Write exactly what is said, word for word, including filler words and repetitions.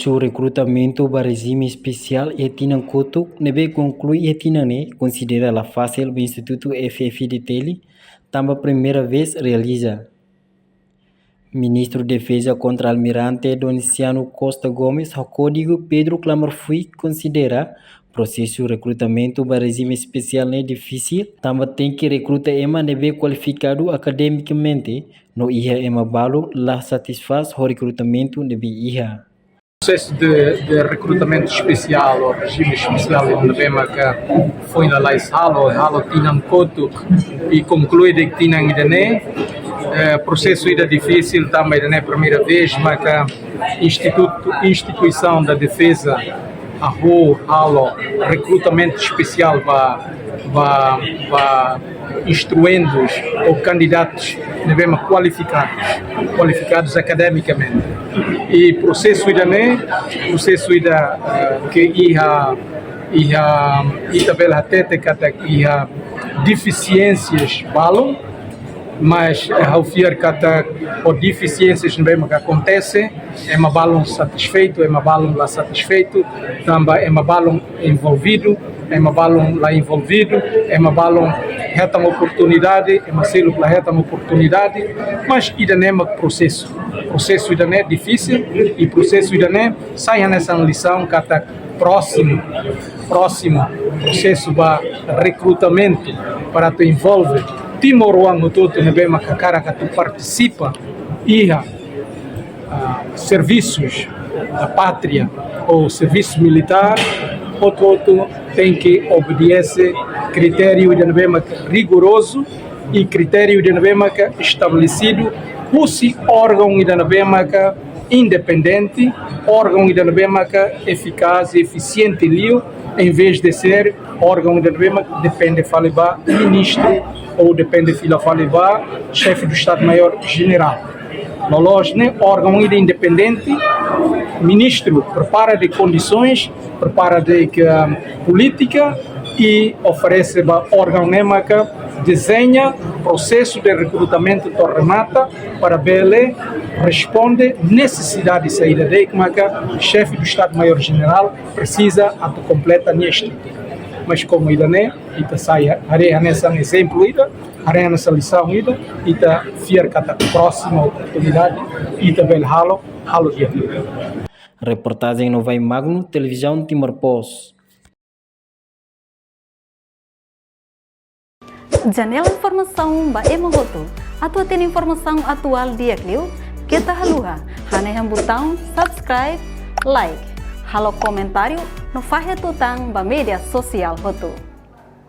Prosesu rekrutamentu ba rejime espesiál iha tinan kotuk ne'ebé konklui iha tinan ne'e konsidera la fasil ba Institutu F F I de Dili, tanba primeira vez realiza. Ministru Defeza Kontra-Almirante Doniciano Costa Gomes ho kódigu Pedro Klamar Fui konsidera prosesu rekrutamentu ba rejime espesiál ne'e difisil, tanba tenke rekruta ema ne'ebé kualifikadu akademikamente, no iha ema balu la satisfás ho rekrutamentu ne'ebé iha. Prosesu de, de rekrutamentu espesiál ou rejime espesiál ne'ebé maka foin lalais halo, halo tinan kotuk i konklui de'it tinan ida-ne'e, eh, prosesu ida difisil tanba ida-ne'e primeira vez maka institutu, instituisaun da defeza hahú halo rekrutamentu espesiál ba, ba, ba instruendos ou kandidatus ne'ebé mak kualifikadus, kualifikadus akademikamente. I prosesu ida-ne'e, prosesu ida, eh, ke iha, iha, ita bele hatete katak iha defisiénsias balun, mas, eh, ha'u fiar katak ho defisiénsias ne'ebé maka akontese, ema balun satisfeitu, ema balun la satisfeitu, tanba ema balun envolvidu, ema balun la envolvidu, ema balun hetan oportunidade, ema seluk la hetan oportunidade, mas ida-ne'e mak prosesu. Prosesu ida-ne'e difisil, i prosesu ida-ne'e sai hanesan lisaun katak prósimu, prósimu prosesu ba rekrutamentu para atu envolve timoroan hotu-hotu ne'ebé maka hakarak atu partisipa iha, ah, servisus da pátria ou servisu militár, hotu-hotu tenke obedese kritériu ida ne'ebé maka rigorozu i kritériu ida ne'ebé maka estabelesidu husi órgaun ida ne'ebé maka independente, órgaun ida ne'ebé maka efikás i efisiente liu, em vez de ser órgaun ida ne'ebé maka depende fali ba ministru ou depende fila fali ba xefe do Estado-Maior-Jenerál. Loloos ne'e órgaun ida independente, ministru prepara de'it kondisoens, prepara de'it, ah, polítika i oferese ba órgaun ne'e maka dezeña prosesu de rekrutamentu to'o remata para bele responde nesesidade saida de'it maka xefe do Estado-Maior-Jenerál presiza atu kompleta nia estrutura. Mas komu ida-ne'e, ita sai haree hanesan ezemplu ida, haree hanesan lisaun ida, ita fiar katak prósima oportunidade, ita bele halo, halo di'ak. Reportajen Novai Magno, Televizaun Timor Post. Janela informasaun ba ema hotu. Atu hatene informasaun atuál di'ak liu, keta haluha hanehan butaun subscribe, like, halo komentáriu no fahe tutan ba média sosiál hotu.